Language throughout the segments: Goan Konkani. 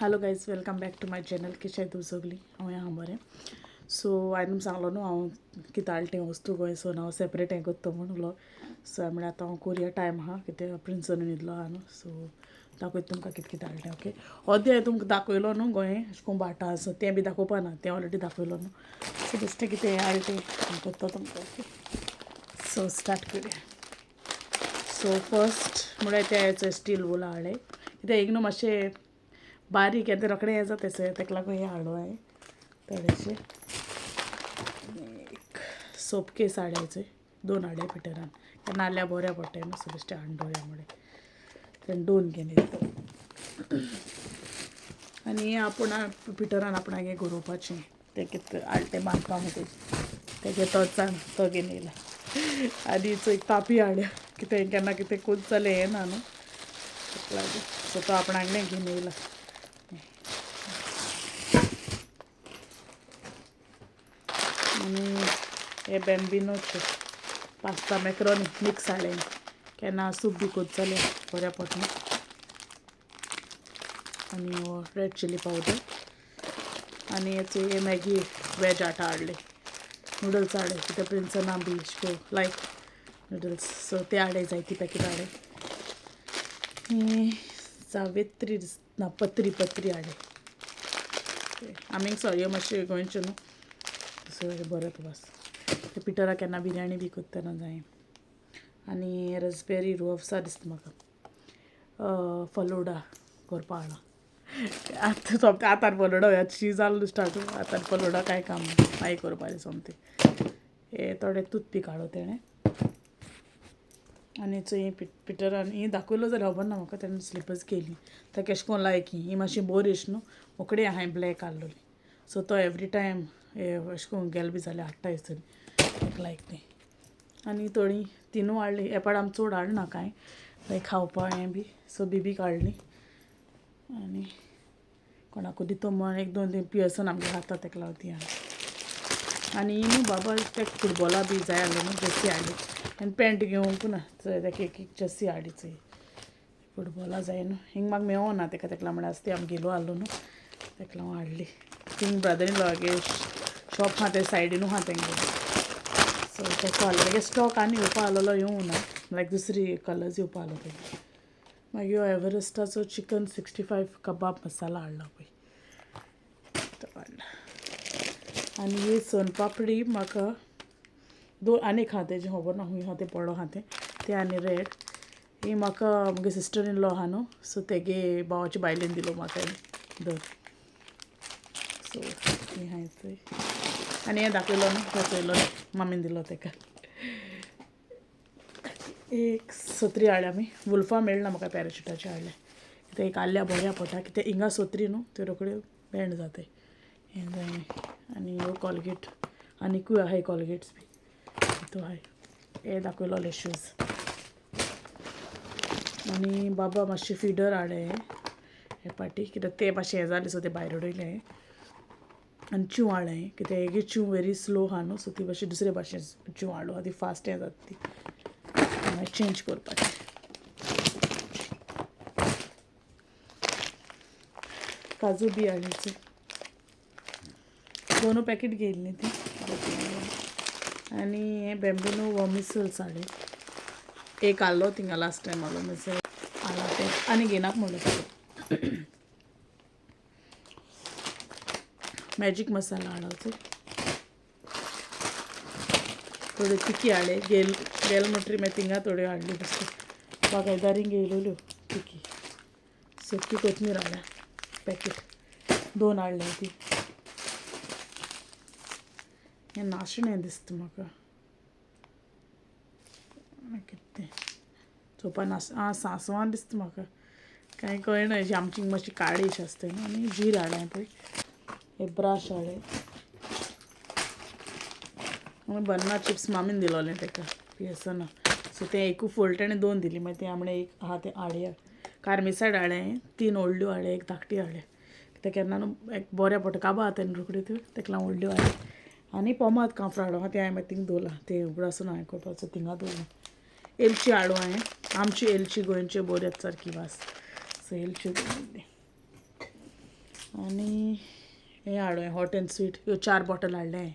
Hello guys, welcome back to my channel. किशें तूं सगळीं? हांव आहा बरें. सो हांवें तुमकां सांगलो न्हू हांव कितें हाडलें तें वस्तू गोंय सो हांव सेपरेट हें करता म्हूण व्लॉग. सो हांवें म्हणलें आतां हांव कोरया, टायम आहा कितें, प्रिन्सन न्हिदलो आहा न्हू, सो दाखयता तुमकां कितें कितें हाडलें. ओके, अर्दें हांवें तुमकां दाखयलो न्हू गोंय अशें करून बाटा सो तें बी दाखोवपा ना, तें ऑलरेडी दाखयलो न्हू. सो बेश्टें कितें हाडलें तें करता तुमकां. ओके, सो स्टार्ट करुया. सो फर्स्ट म्हळ्यार तें स्टील वूल हाडलें कित्याक एक न्हू मातशें बारीक हें तें रोखडें हें जाता, सो तेका लागून हें हाडलो हांवें थोडेशें. एक सोप केस हाडल्याचे, दोन हाडले पिटरान, नाल्यार बऱ्या पडटा न्हू, सो बेश्टें हाडून दवरया म्हणलें, तेन्ना दोन घेवन येयले. आनी हें आपूण पिटरान आपणागे गरोवपाचें तें कितें हाडलें तें बांदपाक तेजें तेगे तो जाण तो घेवन येयला. आनी चोय तापी हाडल्या, कितें केन्ना कितें कोत जालें हें ना न्हू, तेका लागून सो तो आपणागें घेवन येयला. आनी हे बॅम्बिनोचे पास्ता मॅक्रोनी मिक्स हाडलें, केन्ना सूप बी कोत जालें बऱ्या पडटा. आनी हो रेड चिली पावडर. आनी हे मॅगी वेज आटा हाडले, नुडल्स हाडले कित्याक प्रिन्सना बी अशें लायक नुडल्स, सो ते हाडले जायती पॅकेट हाडले. जावेत्री ना पत्री पत्री हाडले आमी सॉरी मातशें गोंयच्यो न्हू, सो बरें बस ते पिटरा केन्ना बिरयानी बी करतना जाय. आनी रसबेरी रोवसा दिसता म्हाका, फलोडा करपा हाडला. आतां सोमतें आतां फलोडा शी जालो स्टार्ट, आतां फलोडा कांय काम मागीर करपाचें सोमतें. हे थोडे टूथपीक हाडलो तेणें. आनी चोय पिटरान ही दाखयलो जाल्यार खबर ना म्हाका, तेणें स्लिपर्स केली ताका एशें कोन्न लायक ही मातशी बोरीश न्हू, ओकडी हांवें ब्लॅक हाडलोली, सो तो एवरी टायम अशें करून गेल बी जाल्यार हाडटा दिसतली, ताका लायक तें. आनी थोडीं तिनूय हाडली, हे पाट आमी चड हाडना कांय लायक खावपा हें बी, सो बेबीक हाडली. आनी कोणाकू दितो म्हण एक दोन तीन पियर्सन आमगे खाता तेका लागून ती हाडली. आनी न्हू बाबा तेका फुटबॉला बी जाय आसलें न्हू, जर्सी हाडली आनी पॅन्ट घेवंक ना, तेका एक एक जर्सी हाडली चोय, फुटबॉला जाय न्हू. हिंग म्हाका मेवना तेका, तेका लागून म्हळ्यार आसा ती आमी गेलो आसलो न्हू तेका लागून हाडली. Thing brother in law shop आहा ते सायडीनू आहा तेंगे, सो तेका हाडलो. तेगे स्टॉक आनी येवपा आसलेलो येवंक ना, लायक दुसरी कलर्स येवपा आसलो तेगे. मागीर हो एवरेस्टाचो चिकन 65 कबाब मसाला हाडला पळय, तो हाडला. आनी ही सोन पापडी म्हाका दोन आनी एक आहा तेजें खबर ना खूंय आहा तें पडलो आहा तें, तें आनी रेड. ही म्हाका म्हगे सिस्टर इन लॉ आहा न्हू, सो तेगे भावाचे बायलेन दिलो म्हाका दोन, सो ही आहा चोय. आनी हें दाखयलो न्हू, तो चोयलो मामीन दिलो तेका. एक सत्री हाडल्या आमी, वुल्फा मेळना म्हाका, पॅराशुटाचे हाडले कित्याक एक आल्ल्या बऱ्या पडटा, कित्याक हिंगा सत्री न्हू त्यो रोखड्यो बँड जाताय हें जाय. आनी ह्यो कॉलगेट आनिकूय आहाय कॉलगेट्स बी तो आहाय. हे दाखयलोले शूज. आनी बाबा मातशें फिडर हाडले हे पाटी, कित्याक ते मातशें हें जालें सो ते भायर उडयले. आनी च्यूं हाडलें कित्याक हेगे च्यूं वेरी स्लो आहा न्हू, सो ती मातशी दुसरे भाशेन च्यूं हाडलो ती फास्ट हें जाता ती मागीर चेंज करपाचें. काजू बी हाडचे दोनू पॅकेट घेयल्लीं ती. आनी हे बॅम्बिनो वॉमिसल्स हाडले, एक हाडलो थिंगा लास्ट टायम हाडलो मिसल हाडला तें आनी घेयनाक म्हणलें. मॅजीक मसाला हाडलो, थोड्यो तिकी हाडले, गेल गेल म्हणटरी मागीर थिंगा थोड्यो हाडल्यो बेश्टे बागायदारींक घेयलेल्यो तिकी. सुकी कोथमीर हाडल्या पॅकेट दोन हाडले ती. हें नाशणें दिसता म्हाका, कितें तें चोवपा नास आं सांसवां दिसता म्हाका, कांय कळना, अशी आमची मातशी काळी अशी आसता न्हू. आनी जीर हाडलें पळय, हे ब्राश हाडले. बन्ना चिप्स मामीन दिलोलें तेका पियेसना, सो तें एकू फुल तेणें दोन दिली, मागीर तें आमणें एक आहा तें हाडया. कार्मिसायड हाडलें, तीन व्हडल्यो हाडले, एक धाकटी हाडले, कित्याक केन्ना न्हू एक बऱ्या पडटा काबार जाता न्हू रोखड्यो त्यो, तेका लागून व्हडल्यो हाडले. आनी पोमाद कांफ्र हाडलो तें हांवें मागीर थिंगा दवरलां, तें उगडासून हांवें करपाचो थिंगा दवरलां. एलची हाडलो हांवें, आमची एलची गोंयची बरी येता सारकी वास, सो एलची दवरली. आनी हें हाडलें हॉट एंड स्वीट, ह्यो 4 बॉटल हाडलें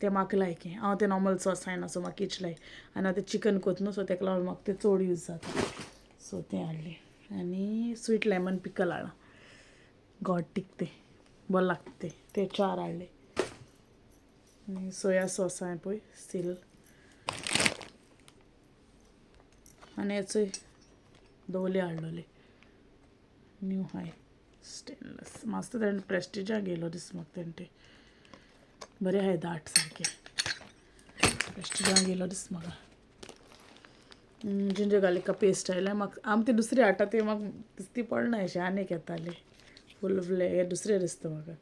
ते म्हाका लायक. हांव तें नॉर्मल सॉस खायना, सो म्हाका इच लायक. आनी हांव तें चिकन कोत्ता न्हू, सो तेका लागून म्हाका तें चड यूज जाता, सो तें हाडलें. आनी स्वीट लेमन पिकल हाडलां, गोड टिकते बरें लागता तें, ते 4 हाडले. आनी सोया सॉस हांवें पळय स्टील. आनी हेचोय दवले हाडलोले न्यू हाय स्टेनलेस मस्त. तेणें प्रेस्टिजा गेलो दीस म्हाका, तेणें ते बरें आहाय दाट सारकें, प्रेस्टिजा गेलो दीस म्हाका. जिंजर गार्लिका पेस्ट आयल्या म्हाका. आम ती दुसरी हाडटा ती म्हाका दिसती पडना अशें, आनी एक येताली फूल फ्ले, हे दुसरें दिसता म्हाका.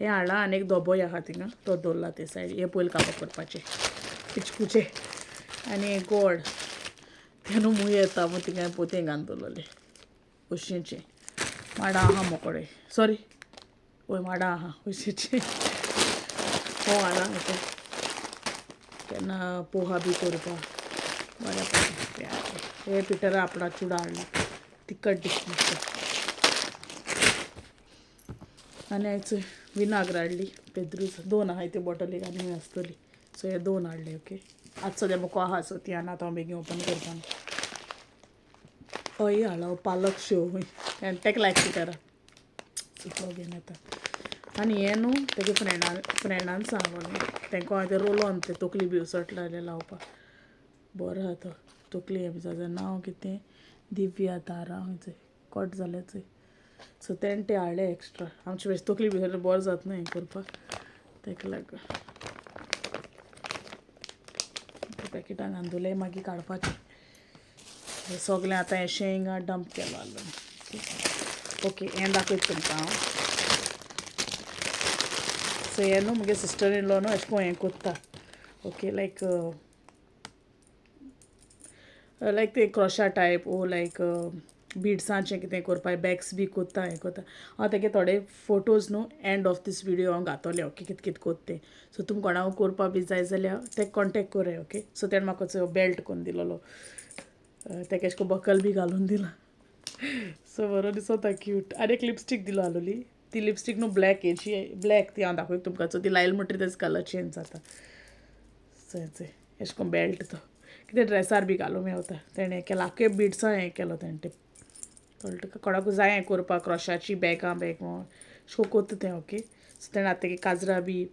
हें हाडलां आनी एक दोबोय आहा थिंगा, तो दवरला ते सायड. हे पयलीं कापाक करपाचें पिचकुचें. आनी गोड तें न्हू मूय येता मग थिंगा पोतयें घालून दवरलें उशीचें. माडा आहा मोकोडे, सॉरी वय माडा आहा उशीचें हो हाडा ओके. केन्ना पोहा बी करपाक बरें पडटा. हे पिटरा आपणा चुडा हाडला, तिखट दिसता. आनी आयच विनाग्र हाडली पेद्रूच, 2 आहाय ते बॉटलीक आनी आसतली, सो हे 2 हाडले ओके. आतां सद्या म्हाका आहा, सो ती आनी आतां हांव बेगीन ओपन करपा. हय हाडला पालक शेव, आनी तेका लायक पिटरा, सो तो घेवन येता. आनी हें न्हू तेगे फ्रेंडान सांगलोलें तेंका, हांवें तें रोल ऑन तें तकली बी उसटलें जाल्यार लावपाक बरो आहा तो. तकली हें बी जाता, नांव कितें दिव्या तारा खंयचें कट जालें चोय. सो तेणें तें हाडलें एक्स्ट्रा, आमचे बेश्टे तकली बी जाल्यार बरें जाता न्हू हें करपाक, तेका लागून पॅकेटान घालून दवरलें मागीर काडपाचें सगळें. आतां हें शेंगा डंप केलो आसलो ओके. हें दाखयता तुमकां हांव. सो हें न्हू म्हगे सिस्टर इन लॉ न्हू अशें कोन्न हें कोत्ता ओके, लायक लायक ते क्रोशा टायप ओ लायक बिड्सांचें कितें करपाक बॅग्स बी कोत्ता, हें कोत्ता. हांव तेगे थोडे फोटोज न्हू एंड ऑफ these video हांव घातोलें ओके, कितें कितें कोत्ता तें. सो तुमकां कोणाक करपा बी जाय जाल्यार तेका कॉन्टेक्ट कोराय ओके. सो तेणें म्हाका बेल्ट कोन्न दिलोलो, तेका एशें कोन्न बकल बी घालून दिलां, सो बरो दिसता क्यूट. आनी एक लिपस्टीक दिलो आसलोली, ती लिपस्टीक न्हू ब्लॅक हेची ब्लॅक, ती हांव दाखयता तुमकां. सो ती लायल म्हणटरी तेजो कलर चेंज जाता. सो एशें कोन्न बेल्ट तो कितें ड्रेसार बी घालूं मेवता. तेणें केलां आख्खे बिड्सां हें केलो तेणें तें, कळटा तुका. कोणाकूय जाय हें करपाक क्रोशाची बॅगां बॅगां अशें कोन्न कोत्ता तें ओके. सो तेणें आतां तेगे काजरा बी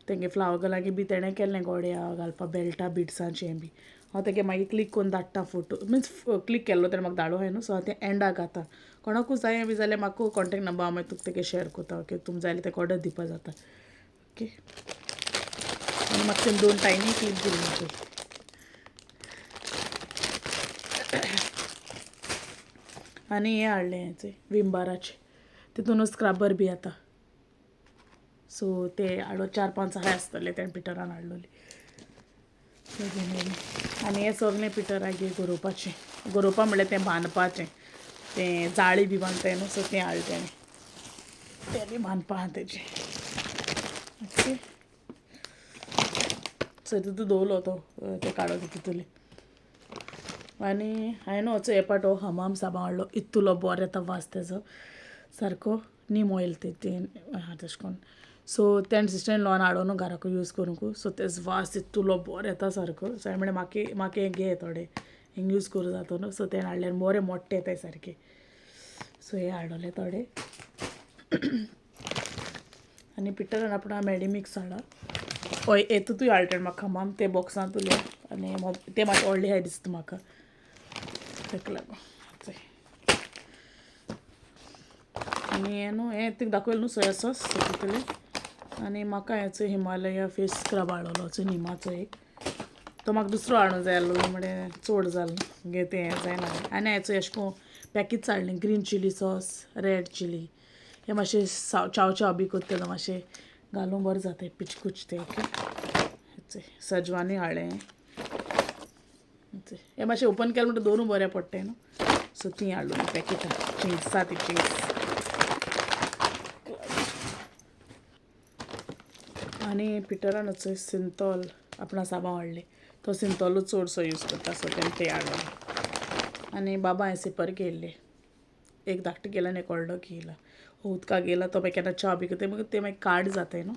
तेंगे फ्लावर गर्लागे बी तेणें केल्लें गोड्या घालपा बेल्टां बिड्सांचें बी. हांव तेगे मागीर क्लीक करून धाडटा फोटो, मिन्स क्लीक केल्लो तेणें म्हाका धाडो आहाय न्हू, सो हांव तें एंडाक घाता. कोणाकूय जाय बी जाल्यार म्हाका कॉन्टेक्ट नंबर हांव मागीर तुका तेगे शेअर करता ओके. तुमकां जाय जाल्यार तेका ऑर्डर दिवपा जाता ओके. आनी म्हाका तेणें 2 टायनी क्लिप दिल्ली पळय. आनी हें हाडलें हें विंबाराचें, तितून स्क्रबर बी येता. सो ते हाडो 4-5 आहाय आसतले तेणें पिटरान हाडलोली. आनी हें सगळें पिटरागे गरोवपाचें, गरोवपा म्हणल्यार तें बांदपाचें, तें जाळी बी बांदताय न्हू, सो तें हाडलें तेणें, तें बी बांदपा आहा तेजें ओके. सो तितू दवरलो तो तें काडो तितूंतलें. आनी हांवें न्हू असो हे पाट हो हमाम साबण हाडलो, इतलो बरो येता वास तेजो सारको, नीम ऑयल तें आहा तशें करून. सो तेणें सिस्टर इन लॉन हाडो न्हू घराकूय यूज करूंक, सो तेजो वास इतलो बरो येता सारको. सो हांवें म्हणलें म्हाका हें घे थोडें हिंग यूज करूं जाता न्हू. सो तेणें हाडलें बरें मोट्टें येताय सारकें. सो हें हाडलें थोडें. आनी पिटरान आपणा मेडिमिक्स हाडला, हय हेतूय हाडलें तेणें म्हाका हमाम ते बॉक्सांत उरलें. आनी तें मातशें व्हडलें आहाय दिसता म्हाका, तेका लागून. आनी हें न्हू हें तुका दाखयलें न्हू सोया सॉस तितूंतलें. आनी म्हाका हेचो हिमालया फेस स्क्रब हाडलोलो निमाचो एक, तो म्हाका दुसरो हाडूंक जाय आसलो म्हळ्यार चड जालो गे तें हें जायना. आनी हेचो एशें कोन्न पॅकेट्स हाडलें, green chilli sauce, red chilli, हे मातशें चाव चाव बी कोत्ता तेन्ना मातशें घालूंक बरें जाता पिचकूच तें ओके. सजवानूय हाडलें, हें मातशें ओपन केलें म्हणटा दोनूय बरें पडटा न्हू. सो तीं हाडलो पॅकेटां चिंग्स आसा ती चिंग्स. आनी पिटरान सिंतॉल आपणा साबण हाडलें, तो सिंतॉलूच चडसो यूज करता, सो तेणें तें हाडलो. आनी बाबा हांवें सिपर घेयल्ले, एक धाकटें घेयला आनी एक व्हडलो घेयला. उदकाक गेला तो मागीर केन्ना च्या बी करता, मागीर तें मागीर कार्ड जाताय न्हू,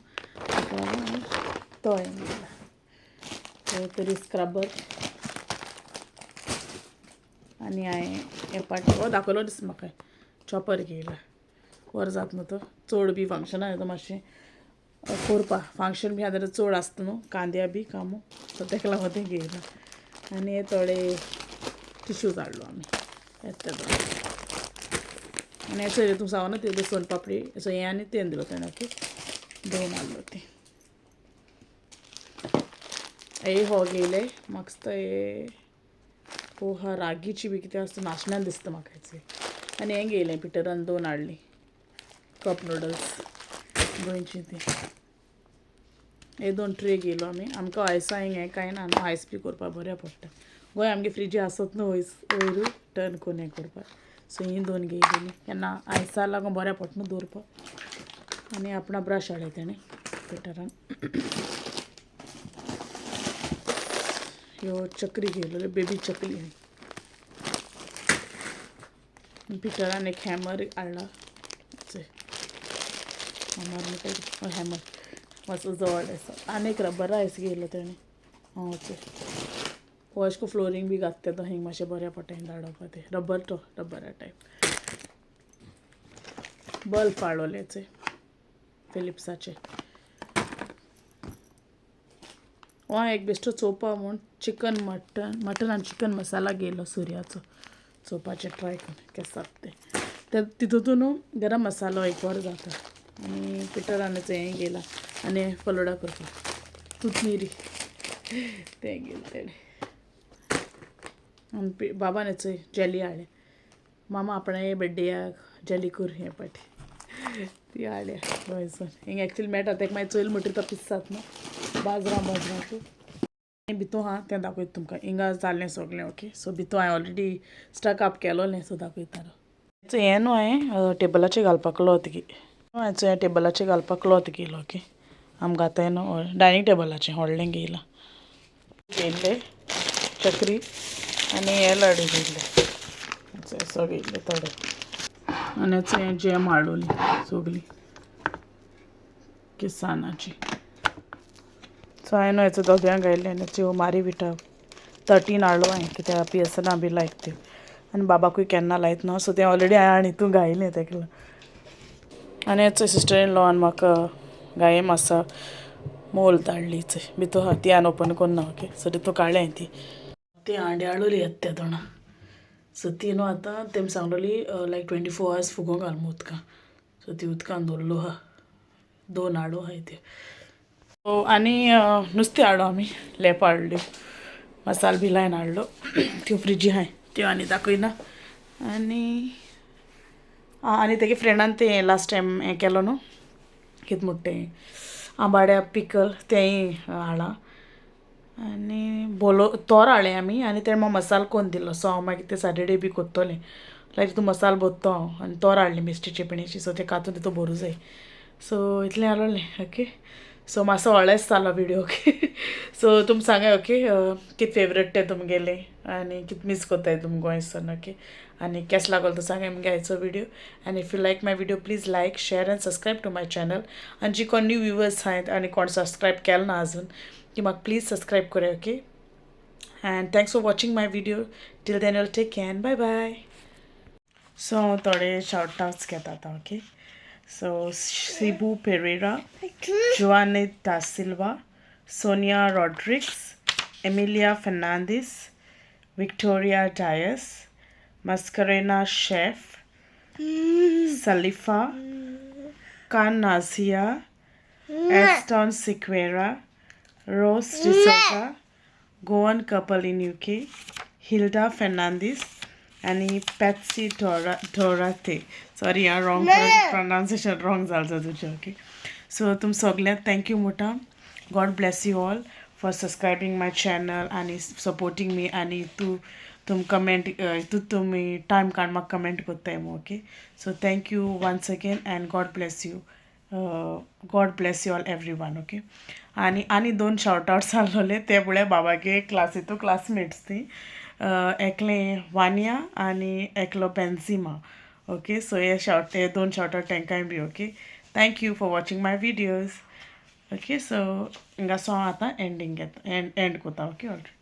ताका लागून तो हांवें घेयला. तरी स्क्रबर आनी हांवें हे पाट हो दाखयलो दिसता म्हाका, चॉपर घेयला. बरो जाता न्हू तो, चड बी फंक्शनां तो मातशें करपा फंक्शन बी आहा जाल्यार चड आसता न्हू कांद्या बी कामू, सो ताका लागून तें घेयला. आनी हे थोडे टिश्यूज हाडलो आमी येता दोन. आनी हें तूं सांगो ना ते सोन पापडी, सो हें आनी तें दिलो तेणें. ओके, दोन हाडलो ती. हे हो घेयले म्हाका दिसता हे पोहा रागीची बी कितें आसता, नाशण्यान दिसता म्हाका. आनी हें घेयलें पिटरान, दोन हाडली कप नुडल्स गोंयची ती. हे दोन ट्रे घेयलो आमी. आमकां आयसा हिंग हें कांय ना न्हू, आयस बी करपाक बऱ्या पडटा. गोंय आमगे फ्रिजी आसत न्हू वयर वयरू टर्न करून हें करपाक. सो ही दोन घेयलेली, केन्ना आयसा लागून बऱ्या पडटा न्हू दवरपाक. आनी आपणा ब्रश हाडले तेणें पिटरान. ह्यो चक्री घेयलेल्यो, बेबी चकली. पिटरान एक हॅमर हाडला, हॅमर म्हणटा, हॅमर मातसो जड आसा. आनी एक रब्बरा आयस घेयलो तेणें. ओके, हो अशें करून फ्लोरींग बी घातता तो हिंग मातशें बऱ्या पडटा हिंग धाडोवपा तें रबर, तो रबरा टायप. बल्ब हाडलोले फिलिप्साचे. हो एक बेश्टो चोवपा म्हूण चिकन मटन, मटन आनी चिकन मसाला घेयलो सुर्याचो, चोवपाचें ट्राय करून केस जाता तें. ते तितून न्हू गरम मसालो एक बरो जाता. आनी पिटरान हें घेयला आनी फलोडा करपाक तुतनिरी तें घेयलें तेणें. आनी बाबान चोय जेली हाडल्या, मामा आपणा बड्डेयाक जेली कर हे पाटी ती हाडल्या गोंयसून. हिंग एक्चुली मेळटा तेका मागीर चोयल म्हणटरी तो पिस्सात न्हू बाजरां बाजरां. भितू आहा तें दाखयता तुमकां, हिंगा जालें सगळें. ओके, सो भितू हांवें ऑलरेडी स्टक अप केलोलें, सो दाखयता. हें न्हू हांवें टेबलाचेर घालपाक क्लॉथ घे, हांवें टेबलाचेर घालपाक क्लॉथ घेयलो. ओके, आमकां घाताय न्हू डायनींग टेबलाचें व्हडलें घेयलां. घेयल्ले चक्री आनी हे लाडू घेयल्ले, सो घेयल्ले थोडे. आनी हें जॅम हाडलोली सगली किसानाची. सो हांवें न्हू हेचो दोग्यांक घायल्लें. आनी त्यो मारी विटा 13 हाडलो हांवें, कित्याक पियेसना बी लायक त्यो, आनी बाबाकूय केन्ना लायत न्हू, सो तें ऑलरेडी हांवें आनी हितून घायलें तेका. आनी हेचो सिस्टर इन लॉन म्हाका गाये मासा मोल धाडली चोय, भितू आहा ती हांवें ओपन करुना. ओके, सो तितू काडलें हांवें ती. ती हांडी हाडलोली येता त्या दोणा. सो ती न्हू आतां तेमी सांगलोली लायक 24 आवर्स फुगोवंक घाल म्हूण उदकां. सो ती उदकान दवरलो आहा, दोन हाडो आहाय त्यो. सो आनी नुस्तें हाडलो आमी, लेपो हाडल्यो, मसाल बी लायन हाडलो, त्यो फ्रिजी आहाय त्यो आनी दाखयना. आनी आनी तेगे फ्रेंडान तें लास्ट टायम हें केलो न्हू, कितें म्हणटा तें, आंबाड्या पिकल, तेंय हाडलां. आनी बोलो तोर हाडलें आमी. आनी तेणें म्हाका मसालो कोन्न दिलो, सो हांव मागीर तें सॅटर्डे बी कोत्तोलें, लायक तितू मसालो भरतो हांव. आनी तोर हाडली मिस्टी चेपणेची, सो तें कातून तितू भरूं जाय. सो इतलें आहलोलें. ओके, सो मातसो व्हडलेंच जालो विडियो. ओके, सो तुमी सांगाय ओके कित फेवरेट तें तुमगेलें आनी कित मीस कोत्ताय तुमी गोंयसान. ओके, आनी केस लागलो तो सांगाय मुगे आयचो video. आनी if you like my video, please like, share and subscribe to my channel. आनी जी कोण न्यू व्युवर्स आहात आनी कोण सबस्क्रायब केलो ना आजून, ती म्हाका प्लीज सबस्क्रायब कराय. Okay, and thanks for watching my video. Till then you'll take care, bye bye. So हांव थोडे शावट आवट्स घेता आतां. Okay, so Sibu Pereira, Joane da Silva, Sonia Rodrigues, Emilia Fernandes, Victoria Dias, Mascarena chef, Salifa Khan, Nazia Aston Sequeira, Rose D'Souza, Goan couple in UK, Hilda Fernandes आनी पॅट्सी डोरा डोराते. सॉरी हांव रॉंग प्रोनाउन्सिएशन रॉंग जालें तुजें. ओके, सो तुम सगल्यांक thank you म्हणटा. God bless you all for subscribing my channel आनी सपोर्टींग मी. आनी तूं तुम कमेंट तूं तुमी टायम काड म्हाका कमेंट कोत्ताय मू. Okay, so thank you once again and God bless you, God bless you all everyone. Okay, आनी आनी दोन शावट आवट्स आहलोले, ते म्हळ्यार बाबागे क्लासींतू क्लासमेट्स ती, एकलें वानिया आनी एकलो बेन्जिमा. ओके, सो हे शावट, हे दोन शावट आवट तेंकांय बी. Okay, thank you for watching my videos. Okay, so हिंगासो हांव आतां एंडींग घेता, एंड एंड कोता. Okay, already.